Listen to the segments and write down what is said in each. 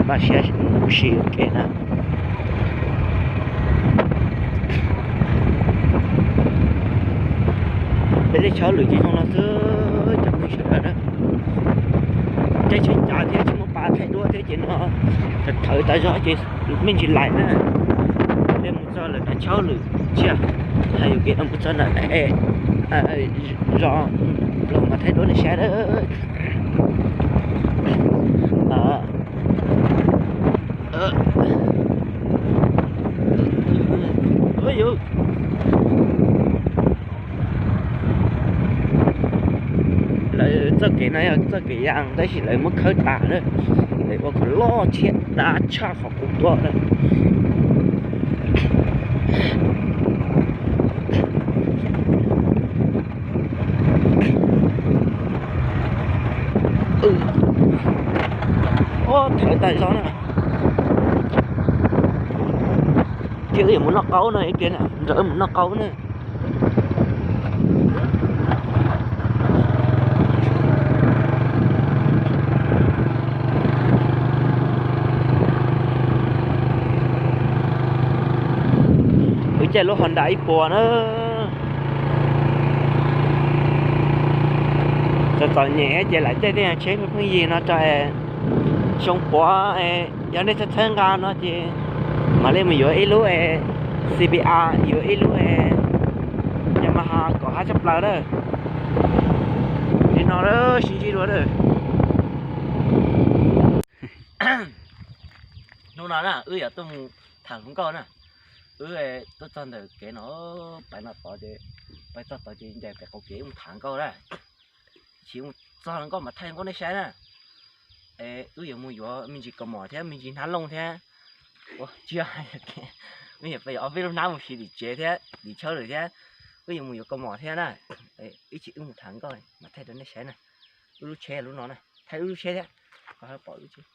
Npaj siab mus si ua ke na. Peb lub chaw lwm ces zoo no xwb cov phooj ywg sawv daws na. Tej tsheb cav thiab tsheb muaj pa thaij duab thiab ces no thawv tas zog ces me ntsis lais na. Peb mus txog lawm nram chaw lwm tsiaj, hais yuam kev no mus txog nram zos los mas thaij duab nej saib na. Lawv txoj kev no yog txoj kev yas tab sis lawv muab khawb tas na, lawv ua kom loj thiab dav tshaj qhov kuv tuaj na. Thawv tas zog na. Ces wb yuav mus noj qaub no ib pliag na, nrog wb mus noj qaub na. Wb caij lub Honda ib puas na. Txom txom nyem ces lam caij tej tsheb pheej yig no tso. Xyoo puav yog nej txhawb txhawb nqa no ces mam li mus yuav ib lub C B R, yuav ib lub Yamaha kaum hab tshaj plaws na. Li no sib ntsib dua na. Hnub no na wb yuav tuaj mus tham hluas nkauj na. Wb tuaj txog ntawm kev no, pais no tod ces, pais txog tod ces ncaim pem qaum kev wb mus tham nkauj na. Ib chim mus txog hluas nkauj mas thaij nkauj nej saib na. Es wb yuav mus yuav me ntsis kaus mom thiab me ntsis hnab looj thiab. Ua tsis yog, wb yuav pais yuav ob peb lub hnab mus siv tim tsev thiab tim chaw lawm thiab. Wb yuav mus yuav kaus mom thiab na. Ib chim wb mus tham nkauj mas thaij rau nej saib na. Wb lub tsheb lub no na, thaij wb lub tsheb thiab. Pom wb tsheb.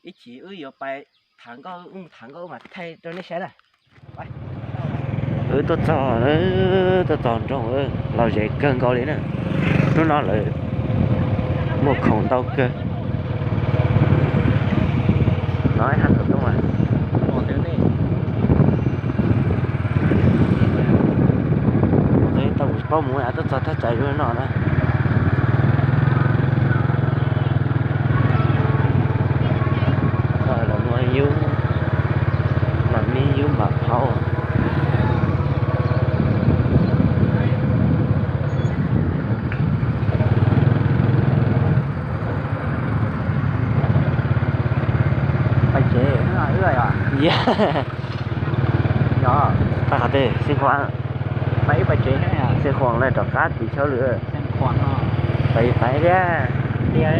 Ib chim wb yuav pais tham nkauj, wb mus tham nkauj mas thaij rau nej saib na. Wb tuaj txog, tuaj txog nroog, los zem kawg nkaus li na. Hnub no lawv muag khoom ntau kawg. No hab tau toob a. Tau paub mus tuaj txog thaj tsam zoo no na. Los muaj yub, mam me yub mam phauj. Pais tsev wb yog, yog pais qhov twg, Xeev Khuam, pais wb pais tsev, Xeev Khuam lawm rov qab tim chaw lwm, pais pais thiab.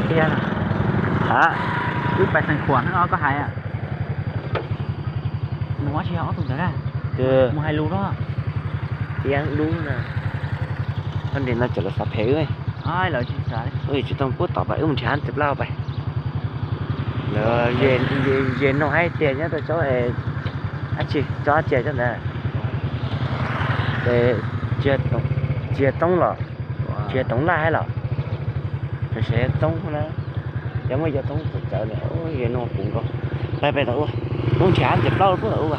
Tiag, wb pais Xeev Khuam koj hais. Mus ob tug ntawd na, mus hais lus no. Iab dub na. Nrim no ces lawv xav phem wb. Wb tsis tau pub tom pais, wb mus nrhiav hab tes plab pais. Lawv ze noog hais tias nyob rau tsob, dab tsi, tsob dab tsi cov ntawd, txiag toob los, txiag toov laj hab los, seb toob na. Yog muaj cov toob txawv txawv na, ze noog puv nkaus. Pais pais tom ub, wb nrhiav hab tes plab pub tom ub,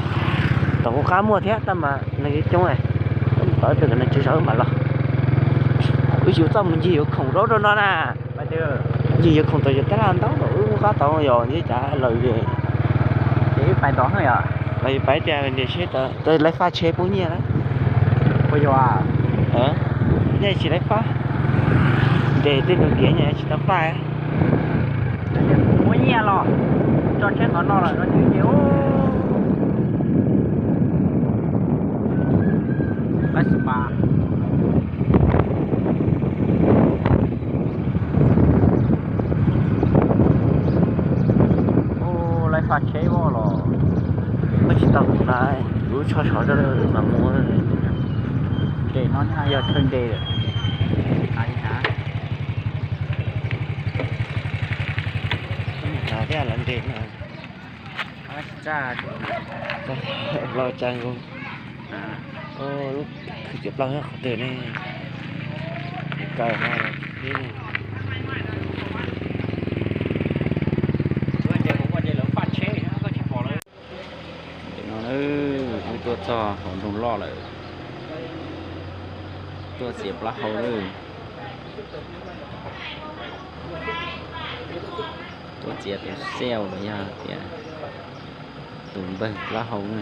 tom ub qab muaj thiab tab mas neeg coob, wb mus tom ib pliag kom neeg tsawg zog wb mam los. Wb yuav txawj mus ncig yuav khoom rau rau no na. Ncig yuav khoom tau yog tab laj ntau, wb qab tau yog ntiab cav lawm. Ces wb pais ntov, los yog pais tias nres seb lawv faj tsheb pub nyiaj na. Nej tsis lawv faj, nres tej nrug kev nyiaj tsis tau faj. Muab nyiaj los tso tsheb qhov no lawm no ces, lawv xav mas. Ub, lawv faj tsheb ua los, muab tsis tau na, lub tsho sov rau mas mus. Nres no yog chaw nres. Hnav thiab lawv nres no. Loj tsa nkaus. Lub khwv txiav plaub qhov twg ne? Kaw ha. Tam no wb tuaj txog hauv nroog loj lawm, tuaj txiav plaub hau lawm. Tuaj txiav tus xeo los yog tias tus npawg plaub hau na.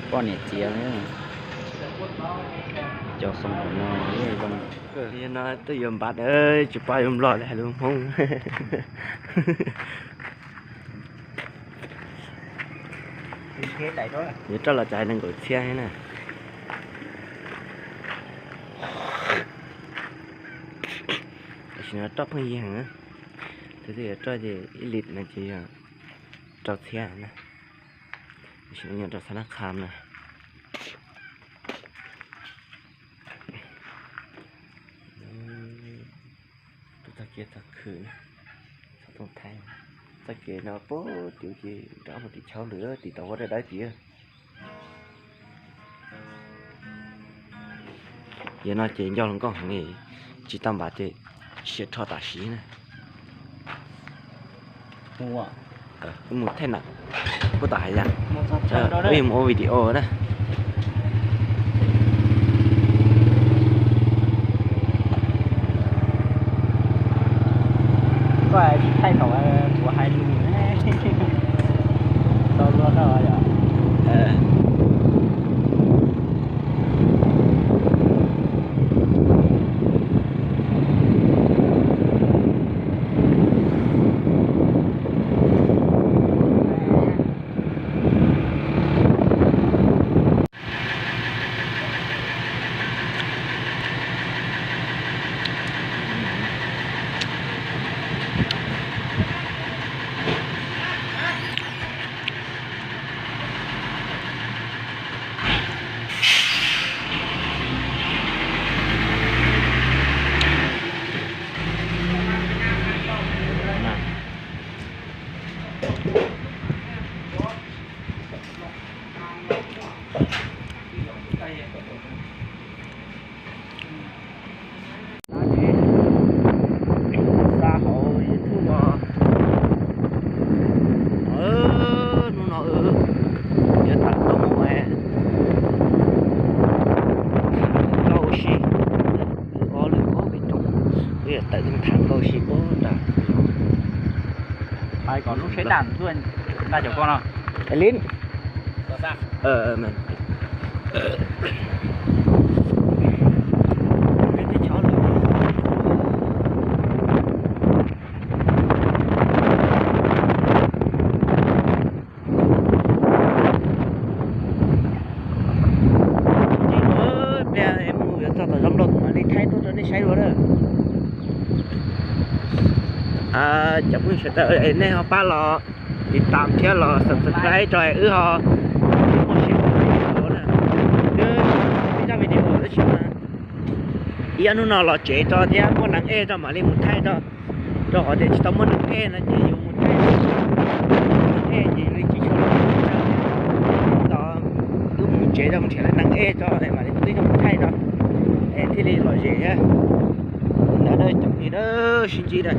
Poj niam txiav, cov xoo hauv no zoo. Yog no tuaj yuav npav, tsis paub yuav nplog li hais lus Hmoob. Yuav roj los cas nees nkaum txhiab thiab na. Tam sim no roj pheej yig heev na. Tus twg yuav roj ces ib lis no ces yog rau txhiab na. Tam sim no nyob rau Xab Nab Kham na. Txoj kev txog khw, txog Tooj Thaib. Txoj kev no puag tim ces rov mus tim Chauv Lwm, tim tau ua dawb dawb tid. Yog no ces nco hluas nkauj heev li, tsis tau npav ces sim rho tam sim na. Wb mus thaij nam, kuj tom hais yam, wb yuav mus ua video na. Koj tsis thaij thaum kuv hais lus, tau luaj koj yom. Xa hauv YouTube no. Hnub no yuav tawm tuaj mus, ua si, ob lwm ob peb roob, wb yuav tawm tuaj mus tham nkauj si puag nram. Hais kom lub seb tam tuaj nqa cov ko no. Li Pliag mus yuav txog tom zos Nplog kuv mam li thaij tuaj rau nej saib dua na. Cov phooj ywg sawv daws nej ho pab los tiv tam thiab los subscribe rau wb ho muaj siab ua video na. Twb ib zaj video tab sis mas ib ob hnub no los tsev tso thiab muaj neeg ej tso mam li mus thaij tso. Rau qhov tias tsis tau muaj neeg ej no ces yuav mus thaij neeg ej ces yuav li tsis tshua los. Tos wb mus tsev tso mus nrhiav neeg ej tso mam li twb coj mus thaij tso es thiaj li lom zem thiab. Li ntawd cov phooj ywg sib ntsib na.